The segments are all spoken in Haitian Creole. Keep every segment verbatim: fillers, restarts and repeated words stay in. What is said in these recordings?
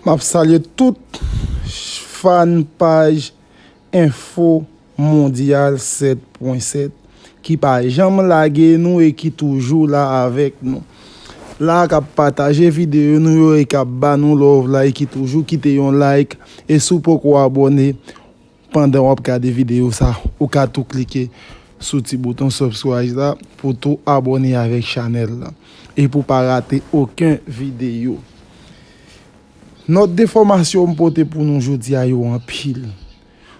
M ap salye tout fan paj Enfo Mondyal sèt pwen sèt ki pa janm lage nou e ki toujou la avèk nou. La k ap pataje videyo nou yo e k ap ba nou love la e ki toujou kite yon like e si w poko abòne, pandan w ap gade videyo sa, ou ka tou klike sou ti bouton subscribe la pou tou abòne avèk chanèl la e pou pa rate okenn videyo. Nòt de fòmasyon m pote pou nou jodi a yo anpil.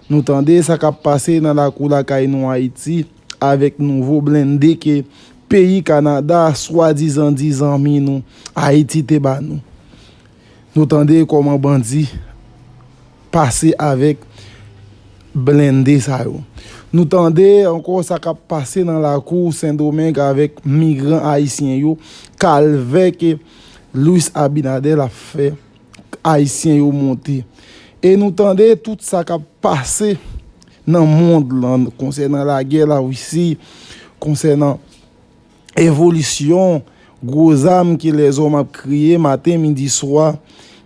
Nou tande sa k ap pase nan lakou lakay nou Ayiti avèk nouvo blende ke peyi Kanada swadizan di zanmi nou Ayiti te ba nou. Nou tande kòman bandi pase avèk blende sa yo. Nou tande ankò sa k ap pase nan lakou Sendomeng avèk migran ayisyen yo, kalvè ke Luis Abinader ap fè ayisyen yo monte. E nou tande tout sa k ap pase nan mond lan konsènan lagè Larisi, konsènan evolisyon gwo zam ke lèzòm ap kreye maten, midi, swa,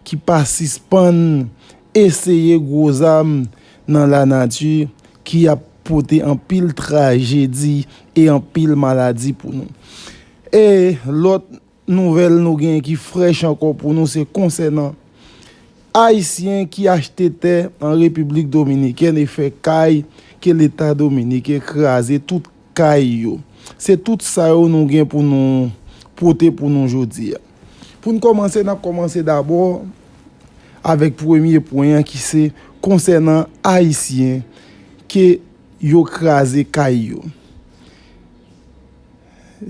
ki pa sispann eseye gwo zam nan lanati ki ap pote anpil trajedi e anpil maladi pou nou. E lòt nouvèl nou gen ki frèch ankò pou nou se konsènan Ayisyen ki achte tè an Repiblik Dominikèn e fè kay ke Leta dominiken kraze tout kay yo. Se tout sa yo nou gen pou nou pote pou nou jodi a. Pou n kòmanse, n ap kòmanse dabò avèk premye pwen an ki se konsènan Ayisyen ke yo kraze kay yo.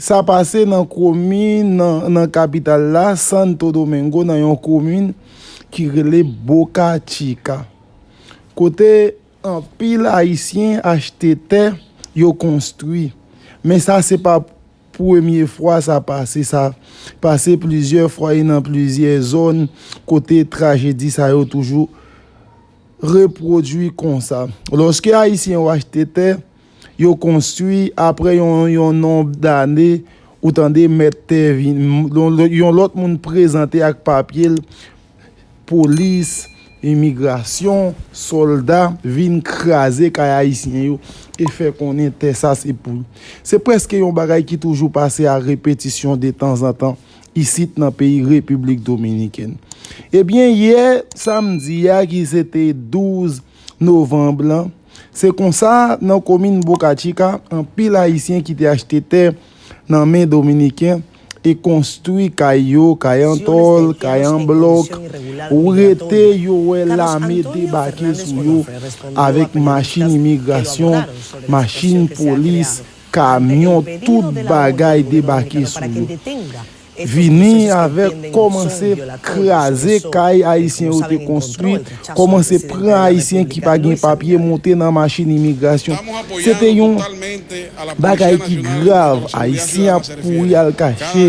Sa pase nan komin, nan, nan kapital la, Santo Domingo, nan yon komin ki rele Boca Chica. Kote anpil Ayisyen achte tè, yo konstwi. Men sa se pa premye fwa sa pase, sa pase plizyè fwa e nan plizyè zòn kote trajedi sa yo toujou repwodui konsa. Lòske Ayisyen yo achte tè, yo konstwi, apre yon, yon nonb dane, ou tande mèt tè vin, yon, yon lòt moun prezante ak papye l, polis, imigrasyon, sòlda vin kraze kay Ayisyen yo e fè konnen tè sa se pou yo. Se prèske yon bagay ki toujou pase a repetisyon detanzantan isit nan peyi Repiblik Dominikèn. Ebyen, yè samdi a, ki se te douz novanm lan, se konsa, nan komin Boca Chica, anpil Ayisyen ki te achte tè nan men Dominiken e konstwi kay yo, kay an tòl, kay an blòk, ou rete yo wè lame debake sou yo avèk machin imigrasyon, machin polis, kamyon, tout bagay debake sou yo. Vini avèk kòmanse kraze kay Ayisyen yo te konstwi, kòmanse pran Ayisyen ki pa gen papye monte nan machin imigrasyon. Se te yon bagay ki grav. Ayisyen ap kouri al kache,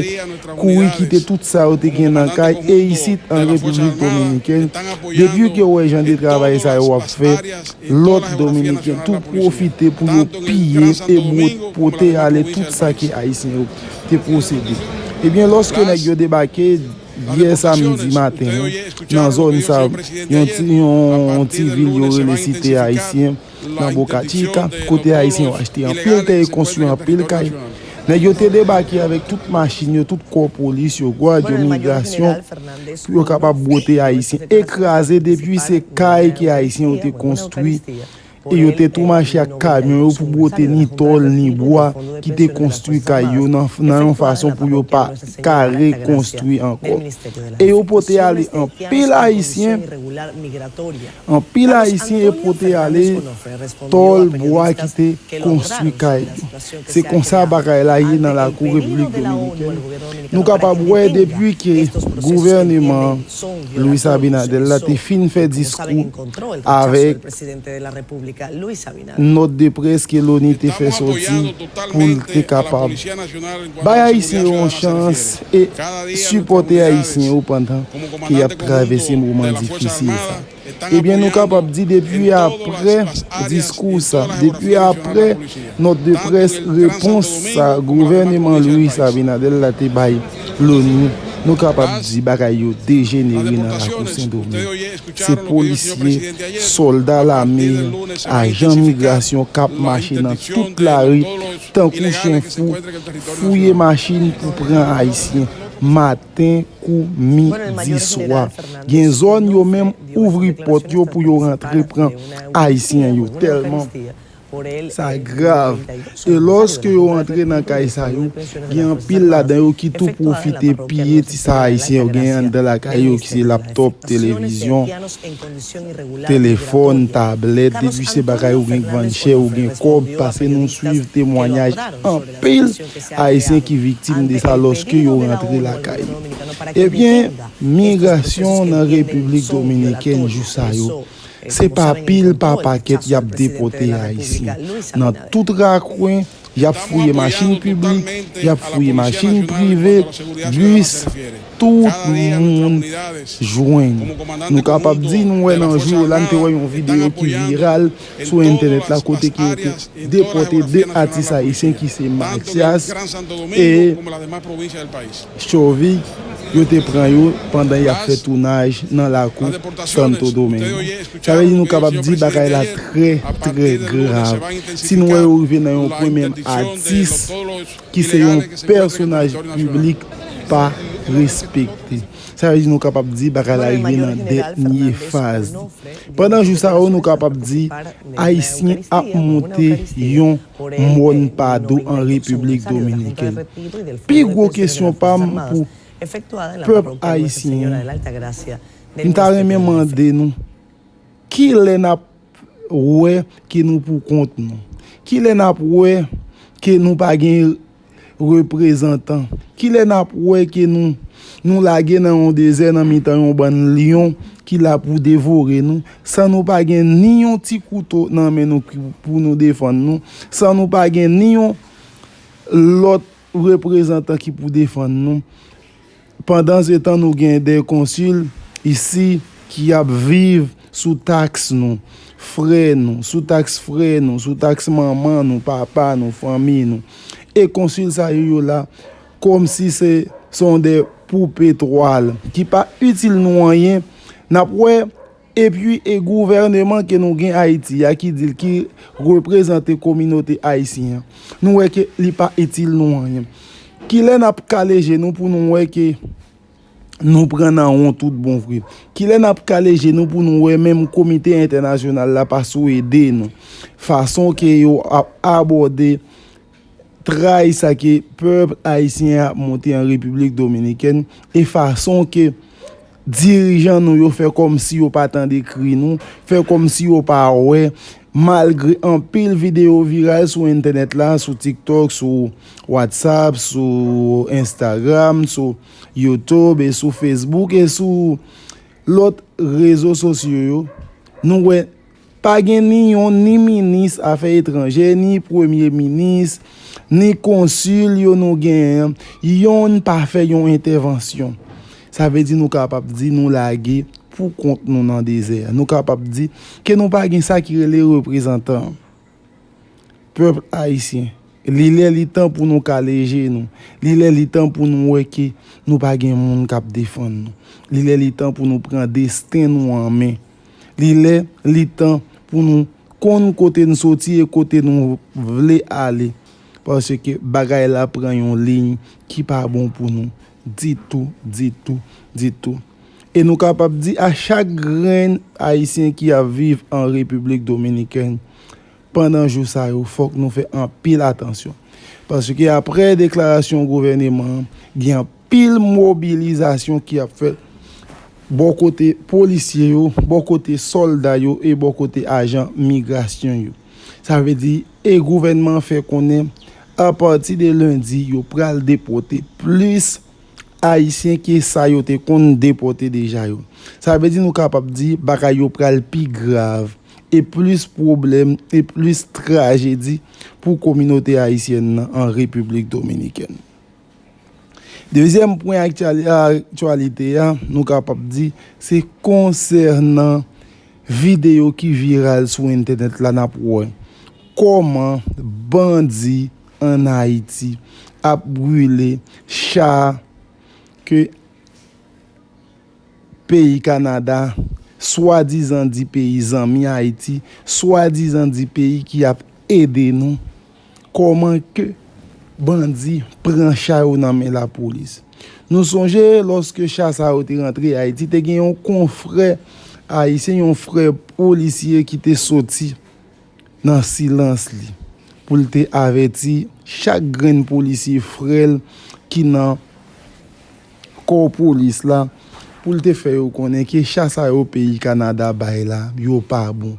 kouri kite tout sa yo te gen nan kay, e isit an Repiblik Dominikèn, depi ke w wè jan de travay sa yo ap fè, lòt Dominiken tou pwofite pou yo piye e bwo-, pote ale tout sa ke Ayisyen yo te posede. Ebyen, lòske nèg yo debake yè samdi maten an, nan zòn sa, yon ti, yon ti vil yo rele Site Ayisyen, nan Boca Chica, kote Ayisyen yo achte anpil tè e konstwi anpil kay. Nèg yo te debake avèk tout machin yo, tout kò polis yo, gwad yo, migrasyon, pou yo kapab bwote Ayisyen e kraze depi se kay ke Ayisyen yo te konstwi. E yo te tou mache ak kamyon yo pou bwote ni tòl, ni bwa ki te konstwi kay yo nan, nan yon fason pou yo pa ka rekonstwi ankò. E yo pote ale anpil Ayisyen, anpil Ayisyen e pote ale tòl, bwa ki te konstwi kay yo. Se konsa bagay la ye nan lakou Repiblik Dominikèn. Nou kapab wè depi ke gouvèneman Luis Abinader la te fin fè diskou avèk nòt de près ke Loni te fè sòti pou l te kapab bay Ayisyen yo yon chans e sipòte Ayisyen yo pandan ke y ap travèse moman difisil sa. Ebyen, nou kapab di depi apre diskou sa, depi apre nòt de près, repons sa gouvèneman Luis Abinader la te bay Loni, Nou kapab di bagay yo dejenere nan lakou Sendomeng. Se polisye, sòlda lame, ajan migrasyon k ap mache nan tout lari tankou chen fou, fouye machin pou pran Ayisyen, maten kou midi swa. Gen zòn yo menm ouvri pòt yo pou yo rantre pran Ayisyen yo, tèlman sa grav. E lòske yo antre nan kay sa yo, gen anpil ladan yo ki tou pwofite piye ti sa Ayisyen yo genyen anndan lakay yo, ki se laptòp, televizyon, telefòn, tablèt, depi se bagay ou gen k vann chè, ou gen kòb, paske nou swiv temwanyaj anpil Ayisyen ki viktim de sa lòske yo rantre lakay yo. Ebyen, migrasyon nan Repiblik Dominikèn jou sa yo, se pa pil, pa pakèt y ap depòte Ayisyen. Nan tout rakwen, y ap fouye machin piblik, y ap fouye machin prive, bis, tout moun jwenn. Nou kapab di, nou wè nan jou yo la, n te wè yon videyo ki viral sou entènèt la, kote ke yo te depòte de atis ayisyen ki se Mathias e Chovy, yo te pran yo pandan y ap fè tounaj nan lakou Santo Domingo. Sa vle di nou kapab di bagay la trè, trè grav. Si nou wè yo rive nan yon pwen, menm atis ki se yon pèsonaj piblik pa respekte. Sa vle di nou kapab di bagay la rive nan dènye faz. Pandan jou sa yo, nou kapab di Ayisyen ap monte yon mòn pa do an Repiblik Dominikèn. Pi gwo kesyon pa m pou pèp ayisyen an, m ta renmen mande nou, kilè n ap wè ke nou pou kont nou? Kilè n ap wè ke nou pa gen reprezantan? Kilè n ap wè ke nou, nou lage nan yon dezè nan mitan yon bann lyon ki la pou devore nou, san nou pa gen ni yon ti kouto nan men nou ki, pou nou defann nou, san nou pa gen ni yon lòt reprezantan ki pou defann nou? Pandansetan, nou gen de konsil isi ki ap viv sou taks nou, frè nou, sou taks frè nou, sou taks manman nou, papa nou, fanmi nou. E konsil sa yo, yo la kòmsi se, se yon de poupe twal ki pa itil nou anyen. N ap wè. Epi, e gouvèneman ke nou gen Ayiti a ki di l ki reprezante kominote ayisyen an, nou wè ke li pa itil nou anyen. Kilè n ap kale je nou pou nou wè ke nou pran nan won tout bon vre? Kilè n ap kale je nou pou nou wè menm komite entènasyonal la pa sou ede nou? Fason ke yo ap abòde tray sa ke pèp ayisyen ap monte an Repiblik Dominikèn, e fason ke dirijan nou yo fè kòmsi yo pa tande kri nou, fè kòmsi yo pa wè, malgre anpil videyo viral sou entènèt la, sou TikTok, sou WhatsApp, sou Instagram, sou YouTube e sou Facebook e sou lòt rezo sosyo yo, nou wè pa gen ni yon ni minis afè etranjè, ni premye minis, ni konsil yo nou genyen an, yonn pa fè yon entèvansyon. Sa vle di nou kapab di nou lage pou kont nou nan dezè a. Nou kapab di ke nou pa gen sa ki rele reprezantan pèp ayisyen. Li lè li tan pou nou kale je nou. Li lè li tan pou nou wè ke nou pa gen moun k ap defann nou. Li lè li tan pou nou pran desten nou an men. Li lè li tan pou nou konn kote n soti e kote nou vle ale. Paske bagay la pran yon liy ki pa bon pou nou ditou, ditou, ditou. E nou kapab di a chak grenn ayisyen ki ap viv an Repiblik Dominikèn, pandan jou sa yo, fòk nou fè anpil atansyon. Paske apre deklarasyon gouvèneman an, gen anpil mobilizasyon ki ap fèt bò kote polisye yo, bò kote sòlda yo e bò kote ajan migrasyon yo. Sa vle di, e gouvènman an fè konnen, apati de lendi, yo pral depòte plis Ayisyen ke sa yo te konn depòte deja yo. Sa vle di nou kapab di bagay yo pral pi grav e plis pwoblèm e plis trajedi pou kominote ayisyèn nan an Repiblik Dominikèn. Dezyèm pwen aktyali-, aktyalite a, nou kapab di, se konsènan videyo ki viral sou entènèt la, n ap wè kòman bandi ann Ayiti ap brile cha ke peyi Kanada, swadizan di peyi zanmi Ayiti, swadizan di peyi ki ap ede nou, kòman ke bandi pran cha yo nan men lapolis. Nou sonje lòske cha sa yo te rantre Ayiti, te gen yon konfrè ayisyen, yon frè polisye ki te soti nan silans li pou l te avèti chak grenn polisye frè l ki nan kò polis la, pou l te fè yo konnen ke cha sa yo peyi Kanada bay la, yo pa bon.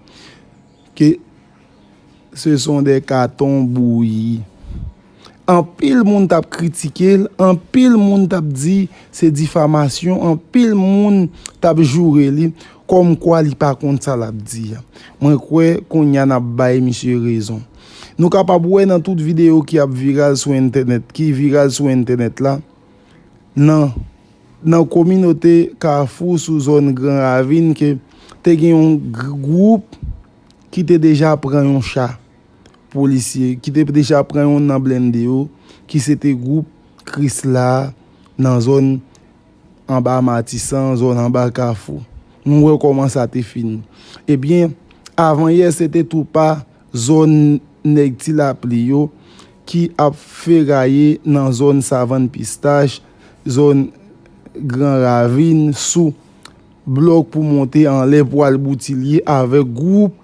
Que ce sont des cartons bouillis. Anpil moun t ap kritike l, anpil moun t ap di se difamasyon, anpil moun t ap joure li, kòmkwa li pa konn sa l ap di a. Mwen kwè kounye a n ap bay misye rezon. Nou kapab wè nan tout videyo ki ap viral sou entènèt, ki viral sou entènèt la, nan, nan kominote Kafou sou zòn Gran Ravin ke te gen yon gr-, gwoup ki te deja pran yon cha polisye, ki te deja pran yon nan blende yo, ki se te gwoup Krisla nan zòn anba Matisan, zòn anba Kafou. Nou wè kòman sa te fini. Ebyen, avanyè se te tou pa zòn nèg Ti Lapli yo ki ap feraye nan zòn Savann Pistach, zòn Gran Ravin, sou blòk pou monte anlè pou al Boutilye avèk gwoup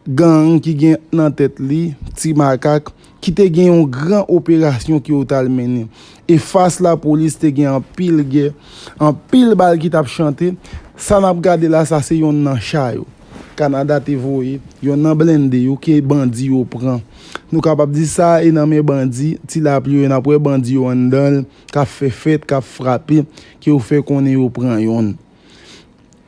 gang ki gen nan tèt li Ti Makak, ki te gen yon gran operasyon ke yo t al mennen. E fas lapolis te gen anpil gè, anpil bal ki t ap chante. Sa n ap gade la, sa se yonn nan cha yo Kanada te voye, yonn nan blende yo ke bandi yo pran. Nou kapab di sa e nan men bandi Ti Lapli yo, e n ap wè bandi yo anndan l, k ap fè fèt, k ap frape, ke yo fè konnen yo pran yonn.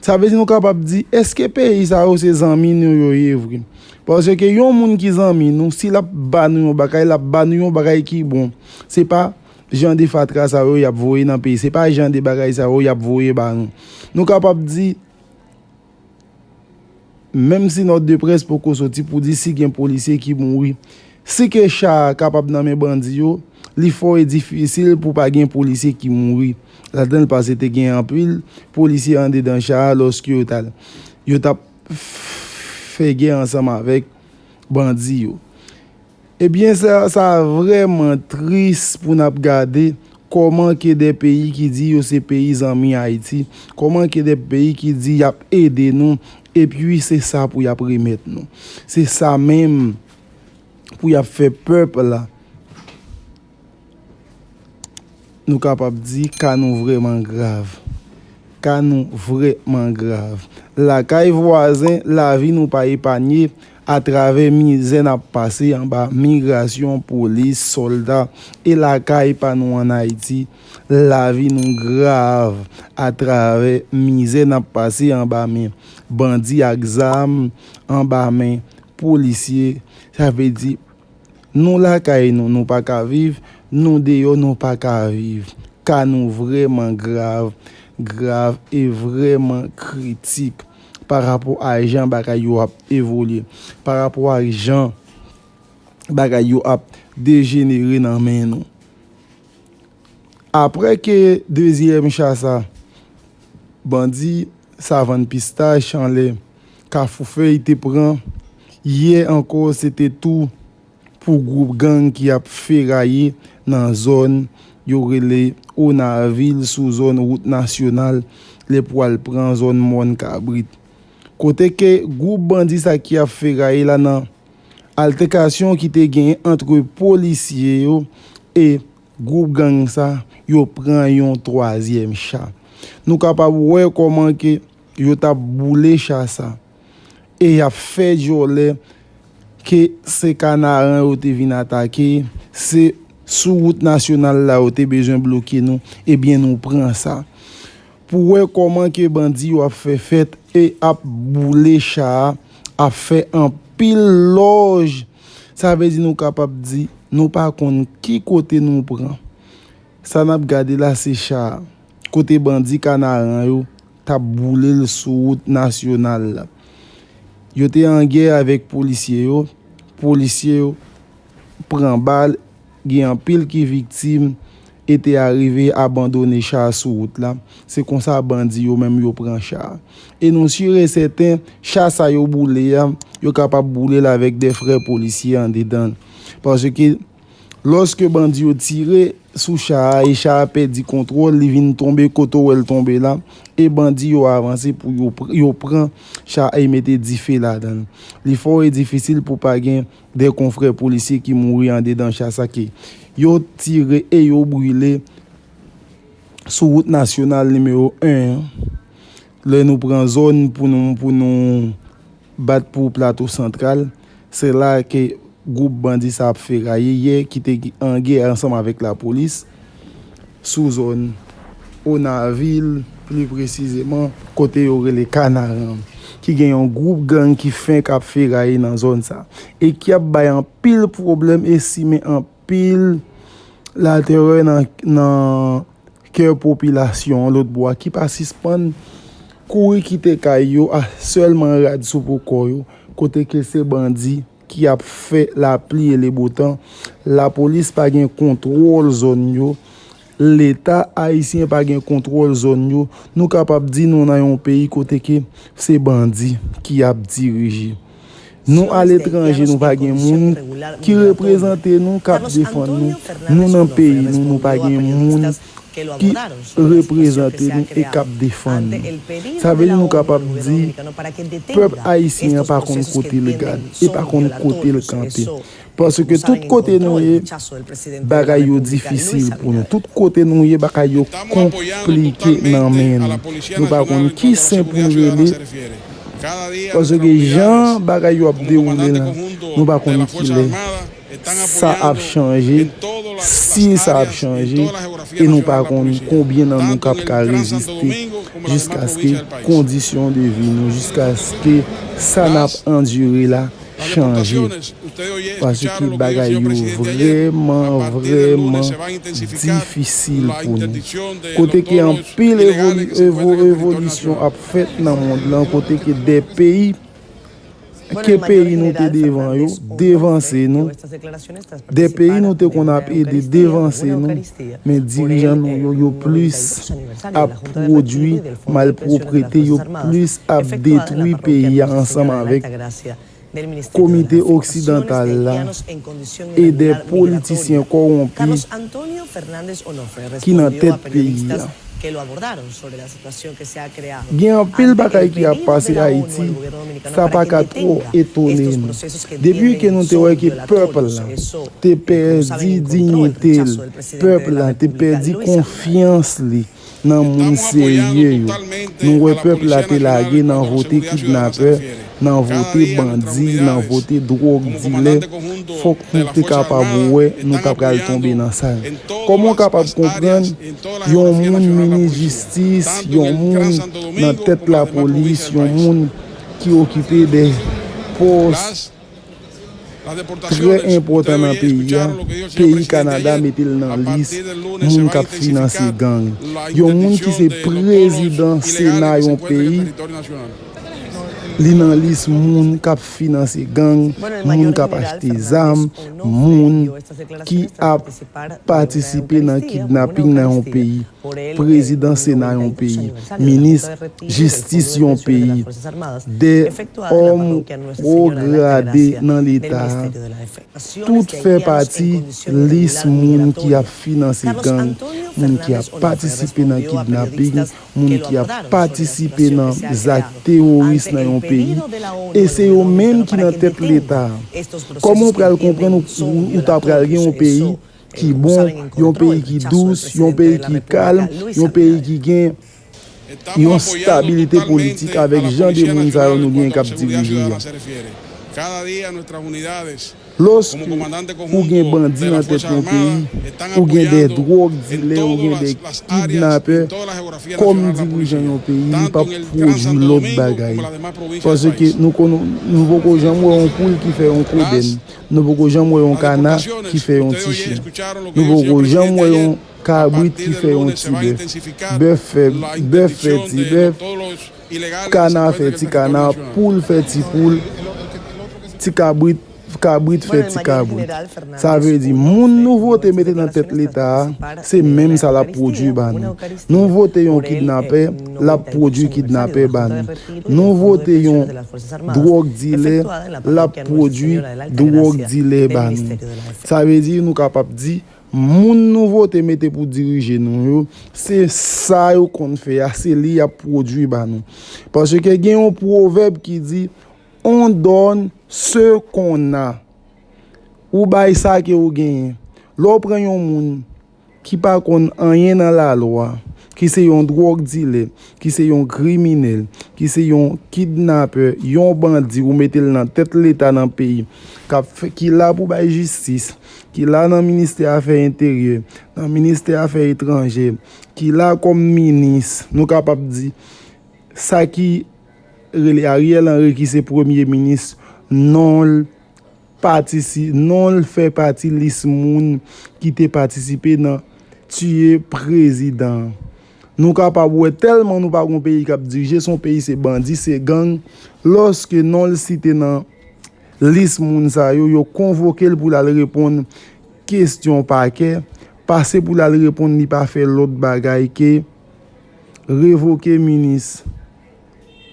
Sa vle di nou kapab di, èske peyi sa yo se zanmi nou yo ye vre? Paske yon moun ki zanmi nou, si l ap ba nou yon bagay, l ap ba nou yon bagay ki bon. Se pa jan de fatra sa yo y ap voye nan peyi. Se pa jan de bagay sa yo y ap voye ba nou. Nou kapab di, menm si nòt de près poko soti pou di si gen polisye ki mouri, si ke cha a kapab nan men bandi yo, li fò e difisil pou pa gen polisye ki mouri ladan l, paske te gen anpil polisye andedan cha a lòske yo t al, yo t ap fè gè ansanm avèk bandi yo. Ebyen, sa, sa vrèman tris pou n ap gade kòman ke de peyi ki di yo se peyi zanmi Ayiti, kòman ke de peyi ki di y ap ede nou, epi se sa pou y ap remèt nou. Se sa menm pou y ap fè pèp la. Nou kapab di ka nou vrèman grav. Ka nou vrèman grav. Lakay vwazen, lavi nou pa epanye atravè mizè n ap pase anba migrasyon, polis, sòlda, e lakay pa nou ann Ayiti, lavi nou grav atravè mizè n ap pase anba men bandi ak zam, anba men polisye. Sa vle di, nou lakay nou, nou pa ka viv, nou deyò, nou pa ka viv. Ka nou vrèman grav, grav e vrèman kritik pa rapò a jan bagay yo ap evolye, pa rapò a jan bagay yo ap dejenere nan men nou. Apre ke dezyèm cha sa, bandi Savann Pistach anlè Kafou Fèy te pran, yè ankò se te tou pou gwoup gang ki ap feraye nan zòn yo rele Onavil sou zòn wout nasyonal lè pou al pran zòn Mòn Kabrit. Kote ke gwoup bandi sa ki ap feraye la nan altèkasyon ki te genyen ant polisye yo e gwoup gang sa, yo pran yon twazyèm cha. Nou kapab wè kòman ke yo t ap boule cha sa. E y ap fè djòlè ke se Kanaran yo te vin atake, se sou wout nasyonal la yo te bezwen bloke nou, ebyen nou pran sa. Pou wè kòman ke bandi yo ap fè fèt e ap boule cha a, ap fè anpil lòj. Sa vle di nou kapab di nou pa konn ki kote nou pran. Sa n ap gade la se cha a, kote bandi Kanaran yo t ap boule l sou wout nasyonal la. Yo te an gè avèk polisye yo, polisye yo pran bal, gen anpil ki viktim, Ete arive abandone cha a sou wout la. Se konsa bandi yo menm yo pran cha a. E nou si e sèten, cha sa yo boule a, yo kapab boule l avèk de frè polisye andedan l. Paske lòske bandi yo tire sou cha a e cha a pèdi kontwòl, li vin tonbe kote w wè l tonbe la, e bandi yo avanse pou yo pr-, yo pran cha a e mete dife ladan l. Li fò e difisil pou pa gen de konfrè polisye ki mouri andedan cha sa ke yo tire e yo brile sou wout nasyonal nimewo en an. Lè nou pran zòn pou nou, pou nou bat pou Plato Santral, se la ke gwoup bandi sa ap feraye yè, ki te an gè ansanm avèk lapolis sou zòn Onavil, pli presizeman kote yo rele Kanaran, ki gen yon gwoup gang ki fenk ap feraye nan zòn sa e ki ap bay anpil pwoblèm e simen anpil latèrè nan, nan kè popilasyon an lòt bò a ki pa sispann kouri kite kay yo a sèlman rad sou po kò yo, kote ke se bandi ki ap fè lapli e lebotan. Lapolis pa gen kontwòl zòn yo. Leta ayisyen pa gen kontwòl zòn yo. Nou kapab di nou nan yon peyi kote ke se bandi ki ap dirije. Nou aletranje, nou pa gen moun ki reprezante nou, k ap defann nou. Nou nan peyi nou, nou pa gen moun ki reprezante nou e k ap defann nou. Sa vle di nou kapab di pèp ayisyen an pa konn kote l gad e pa konn kote l kanpe. Paske tout kote nou ye, bagay yo difisil pou nou. Tout kote nou ye, bagay yo konplike nan men nou. Nou pa konn ki sen pou n rele. Paske jan bagay yo ap dewoule la, nou pa konn kilè sa ap chanje, si sa ap chanje, e nou pa konn konbyen nan nou k ap ka reziste jiskaske kondisyon de vi nou, jiskaske sa n ap andire la chanje. Paske bagay yo vrèman, vrèman difisil pou nou. Kote ke anpil evoli-, evo-, evolisyon ap fèt nan mond lan, kote ke de peyi, ke peyi nou te devan yo, devanse nou, de peyi nou te konn ap ede, devanse nou, men dirijan nou yo, yo plis ap pwodui malpwoprete, yo plis ap detwi peyi a ansanm avèk komite oksidantal la e de politisyen kowonpi ki nan tèt peyi a. Gen anpil bagay ki ap pase Ayiti, sa pa ka twò etone nou. Depi ke nou te wè ke pèp la te pèdi diyite l, pèp la te pèdi konfyans li nan moun serye yo. Nou wè pèp la te lage nan vote kidnapè, nan vote bandi, nan vote dwòg dilè. Fòk nou te kapab wè nou ta pral tonbe nan sa. Kòman w kapab konprann yon moun minis jistis, yon moun nan tèt lapolis, yon moun ki okipe de pòs trè enpòtan nan peyi a, peyi Kanada mete l nan lis moun k ap finanse gang. Yon moun ki se prezidan Sena yon peyi, li nan lis moun k ap finanse gang, moun k ap achte zam, moun ki ap patisipe nan kidnaping nan yon peyi, prezidan Sena yon peyi, minis jistis yon peyi, de òm wo grade nan Leta a, tout fè pati lis moun ki ap finanse gang, moun ki ap patisipe nan kidnaping, moun ki ap patisipe nan zak teworis nan yon peyi, e se yo menm ki nan tèt Leta a. Kòman w pral konprann ou, ou, ou ta pral gen yon peyi ki bon, yon peyi ki dous, yon peyi ki kalm, yon peyi ki gen yon stabilite politik avèk jan de moun sa yo nou gen k ap dirije a? Lòske ou gen bandi nan tèt yon peyi, ou gen de dwòg dilè, ou gen de kidnapè, kòm dirijan yon peyi, li p ap pwodui lòt bagay. Paske nou konn, nou poko janm wè yon poul ki fè yon kodenn. Nou poko janm wè yon kana ki fè yon ti chen. Nou poko janm wè yon kabrit ki fè yon ti bèf. Bèf fè, bèf fè ti bèf. Kana fè ti kana, poul fè ti poul, ti kabrit Kabrit fè ti kabrit. Sa vle di, moun nou vote mete nan tèt Leta a, se menm sa l ap pwodui ba nou. Nou vote yon kidnapè, l ap pwodui kidnapè ba nou. Nou vote yon dwòg dilè, l ap pwodui dwòg dilè ba nou. Sa vle di, nou kapab di, moun nou vote mete pou dirije nou yo, se sa yo konn fè a, se li y ap pwodui ba nou. Paske gen yon pwovèb ki di, on donne ce qu'on a. Ou bay sa ke ou genyen. Lè w pran yon moun ki pa konn anyen nan lalwa, ki se yon dwòg dilè, ki se yon kriminèl, ki se yon kidnapè, yon bandi, ou mete l nan tèt Leta nan peyi, k ap fè, ki la pou bay jistis, ki la nan ministè afè enteryè, nan ministè afè etranjè, ki la kòm minis, nou kapab di, sa ki rele Ariel Henry, ki se premye minis, non l patisi-, non l fè pati lis moun ki te patisipe nan tiye prezidan an. Nou kapab wè tèlman nou pa gon peyi k ap dirije, se yon peyi se bandi, se gang. Lòske non l site nan lis moun sa yo, yo konvoke l pou l al reponn kesyon pakè, pase pou l al reponn li pa fè lòt bagay ke revoke minis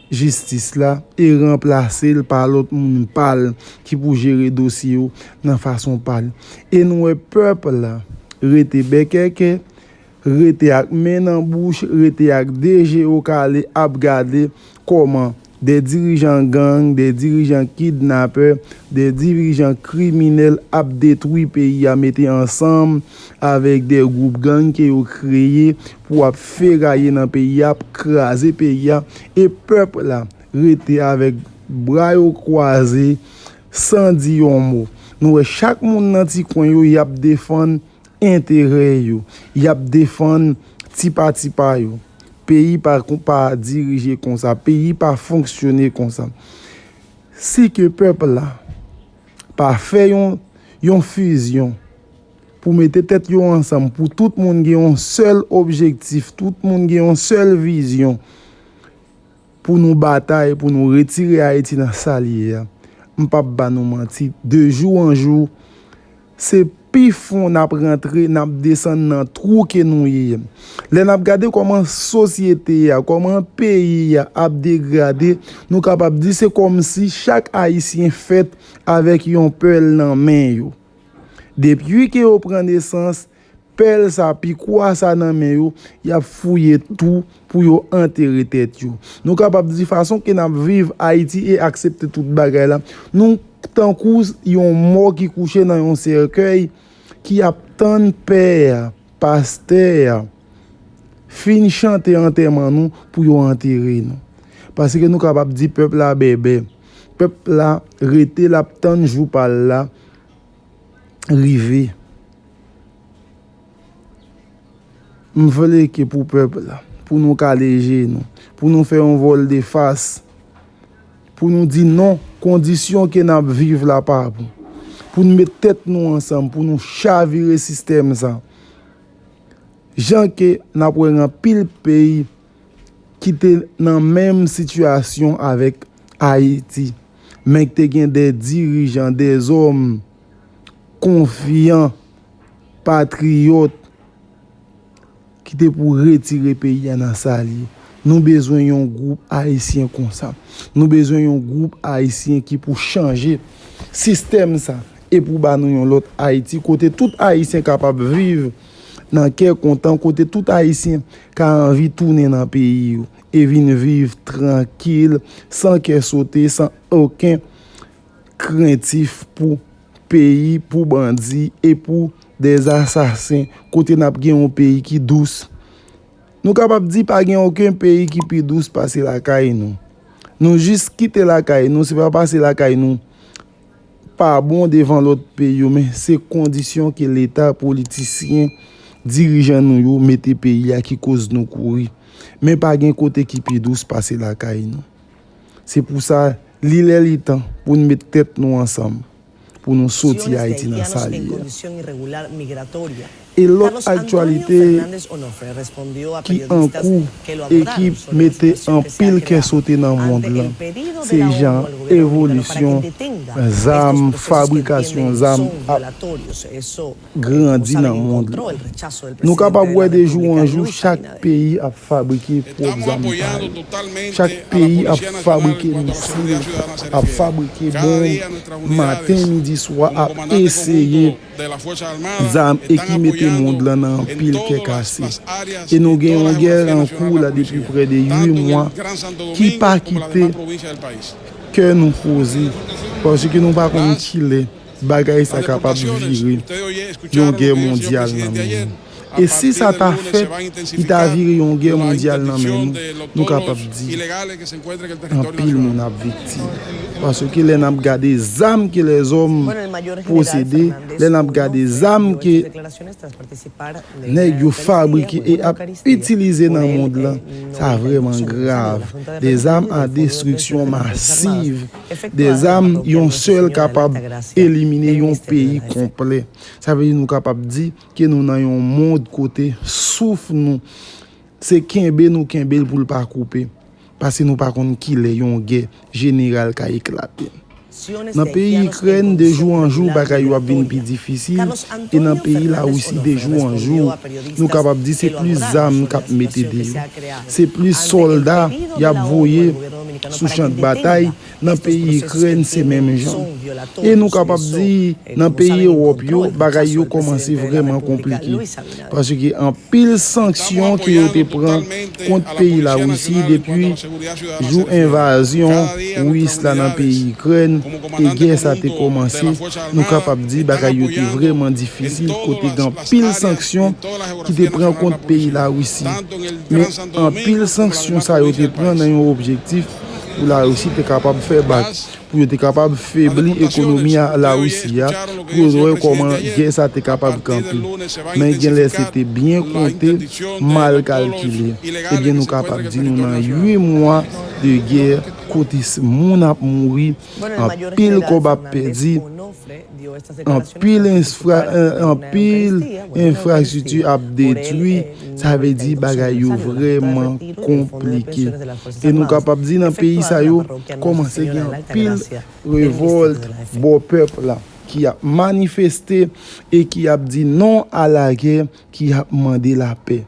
jistis la e ranplase l pa lòt moun pa l ki pou jere dosye yo nan fason pa l. E nou wè pèp la rete bèkèkè, rete ak men nan bouch, rete ak de je o kale ap gade kòman de dirijan gang, de dirijan kidnapè, de dirijan kriminèl ap detwi peyi a, mete ansanm avèk de gwoup gang ke yo kreye pou ap feraye nan peyi a, ap kraze peyi a, e pèp la rete avèk bra yo kwaze, san di yon mo. Nou wè chak moun nan ti kwen yo, y ap defann enterè yo, y ap defann ti pati pa yo. Peyi pa, pa dirije konsa, peyi pa fonksyone konsa. Si ke pèp la pa fè yon, yon fizyon pou mete tèt yo ansanm, pou tout moun gen yon sèl objektif, tout moun gen yon sèl vizyon, pou nou batay, pou nou retire Ayiti nan sa l ye a. M p ap ba nou manti, de jou an jou, se pi fon n ap rantre, n ap desann nan twou ke nou ye. Lè n ap gade kòman sosyete a, kòman peyi a ap degrade, nou kapab di se kòmsi chak Ayisyen fèt avèk yon pèl nan men yo. Depi ke yo pran nesans, pèl sa, pikwa sa nan men yo, y ap fouye tou pou yo antere tèt yo. Nou kapab di fason ke n ap viv Ayiti e aksepte tout bagay la, nou tankou yon mò ki kouche nan yon sèkèy ki ap tann pè a, pastè a, fin chante antèman nou pou yo antere nou. Paske nou kapab di pèp la bèbè. Pèp la rete, l ap tann jou pa l la rive. M vle ke pou pèp la, pou nou kale je nou, pou nou fè yon vòl de fas, pou nou di non, kondisyon ke n ap viv la pa bon. Pou n met tèt nou ansanm, pou nou chavire sistèm sa. Jan ke n ap wè gen anpil peyi ki te nan menm sitiyasyon avèk Ayiti, men ki te gen de dirijan, de zòm konfyan, patriyòt, ki te pou retire peyi a nan sa l ye. Nou bezwen yon gwoup ayisyen konsa. Nou bezwen yon gwoup ayisyen ki pou chanje sistèm sa e pou ba nou yon lòt Ayiti kote tout Ayisyen kapab viv nan kè kontan, kote tout Ayisyen ka anvi tounen nan peyi yo e vin viv trankil, san kè sote, san okenn krentif pou peyi, pou bandi e pou dèzasasen, kote n ap gen yon peyi ki dous. Nou kapab di pa gen okenn peyi ki pi dous pase lakay nou. Nou jis kite lakay nou, se pa pase lakay nou pa bon devan lòt peyi yo, men se kondisyon ke Leta, politisyen, dirijan nou yo mete peyi a ki koz nou kouri. Men pa gen kote ki pi dous pase lakay nou. Se pou sa, li lè li tan pou n met tèt nou ansanm, pou nou soti Ayiti nan sa l ye a. E lòt aktyalite ki an kou e ki mete anpil kè sote nan mond lan, se jan evolisyon zam, fabrikasyon zam ap grandi nan mond lan. Nou kapab wè de jou an jou chak peyi ap fabrike pwòp zam pa yo. Chak peyi ap fabrike misil, ap fabrike bonm, maten, midi, swa, ap eseye zam e ki mete mond lan nan anpil kè kase. E nou gen yon gè an kou la depi prè de uit mwa ki pa kite kè nou poze, paske nou pa konn kilè bagay sa kapab vire yon gè mondyal nan men nou. E si sa ta fèt, li ta vire yon gè mondyal nan men nou, nou kapab di anpil moun ap viktim. Paske lè n ap gade zam ke lèzòm posede, lè n ap gade zam ke nèg yo fabrike e ap itilize nan mond lan, sa vrèman grav. De zam a destriksyon masiv, de zam yon sèl kapab elimine yon peyi konplè. Sa vle di nou kapab di ke nou nan yon mond kote souf nou se kenbe nou kenbe l pou l pa koupe. Paske nou pa konn kilè yon gè jeneral ka eklate. Nan peyi Ikrèn, de jou an jou, bagay yo ap vin pi difisil. E nan peyi Larisi, de jou an jou, nou kapab di se plis zam k ap mete deyò. Se plis sòlda y ap voye sou chan batay nan peyi Ikrèn, se menm jan. E nou kapab di, nan peyi Ewòp yo, bagay yo kòmanse vrèman konplike. Paske anpil sanksyon ke yo te pran kont peyi Larisi depi jou envazyon ris la nan peyi Ikrèn e gè sa te kòmanse, nou kapab di bagay yo te vrèman difisil kote gen anpil sanksyon ki te pran kont peyi Larisi. Men anpil sanksyon sa yo te pran nan yon objektif pou Larisi te kapab fè bak, pou yo te kapab febli ekonomi a Larisi a, pou yo wè kòman gè sa te kapab kanpe. Men gen lè se te byen konte, mal kalkile. Ebyen, nou kapab di nou nan uit mwa de gè kote s- moun ap mouri, anpil kòb ap pèdi, anpil enfra- eh, anpil enfrastrikti ap detwi. Sa vle di bagay yo vrèman konplike. E nou kapab di nan peyi sa yo, kòmanse gen anpil revòlt bò pèp la ki ap manifeste e ki ap di non a lagè, ki ap mande lapè.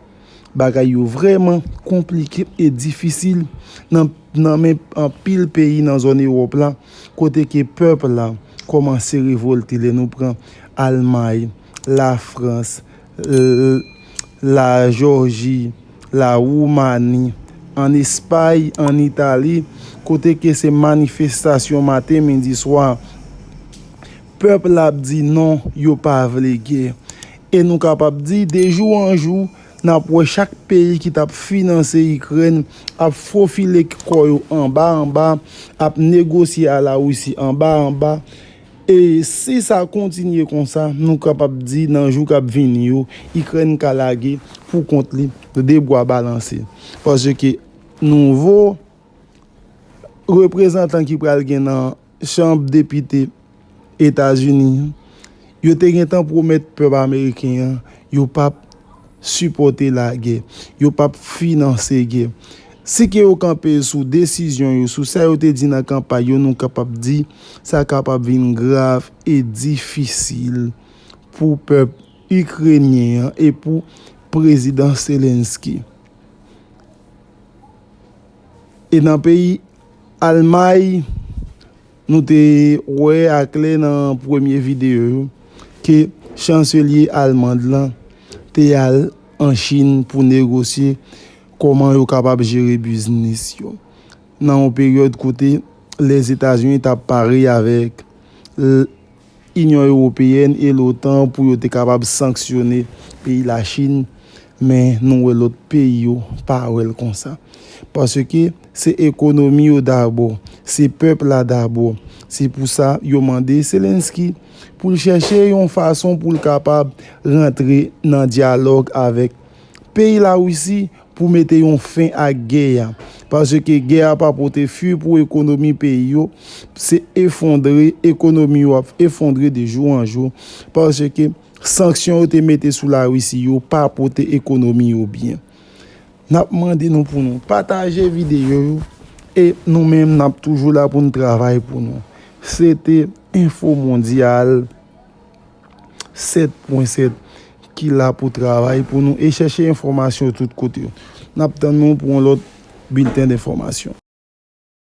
Bagay yo vrèman konplike e difisil nan, nan men anpil peyi nan zòn Ewòp la, kote ke pèp la kòmanse revòlte. Lè nou pran Almay, Lafrans, l- Lajòji, Lawoumani, ann Espay, ann Itali, kote ke se manifestasyon maten, midi, swa. Pèp la ap di non, yo pa vle gè. E nou kapab di, de jou an jou, n ap wè chak peyi ki t ap finanse Ikrèn ap fofile kò yo anba anba, ap negosye a Larisi anba anba. E si sa kontinye konsa, nou kapab di nan jou k ap vini yo, Ikrèn ka lage pou kont li, de bwa balanse. Paske nouvo reprezantan ki pral gen nan Chanm Depite Etazini an, yo te gentan pwomèt pèp ameriken an yo p ap sipòte lagè, yo p ap finanse gè. Si ke yo kanpe sou desizyon yo, sou sa yo te di nan kanpay yo, nou kapab di sa kapab vin grav e difisil pou pèp ikrenyen an e pou Prezidan Zelensky. E nan peyi Almay, nou te wè aklè nan premye videyo yo ke chanselye almand lan te al an Chin pou negosye kòman yo kapab jere biznis yo. Nan yon peryòd kote Lèzetazini t ap pare avèk l- Inyon Ewopeyèn e l'OTAN pou yo te kapab sanksyone peyi Lachin, men nou wè lòt peyi yo pa wè l konsa. Paske se ekonomi yo dabò, se pèp la dabò. Se pou sa yo mande Zelensky pou l chèche yon fason pou l kapab rantre nan dyalòg avèk peyi Larisi pou mete yon fen ak gè a. Paske gè a pa pote fwi pou ekonomi peyi yo, se efondre, ekonomi yo ap efondre de jou an jou, paske sanksyon yo te mete sou Larisi yo pa pote ekonomi yo byen. N ap mande nou pou nou pataje videyo yo, E nou menm, n ap toujou la pou n travay pou nou. Se te Enfo Mondyal sèt pwen sèt ki la pou travay pou nou e chèche enfòmasyon tout kote. N ap tann nou pou yon lòt bilten enfòmasyon.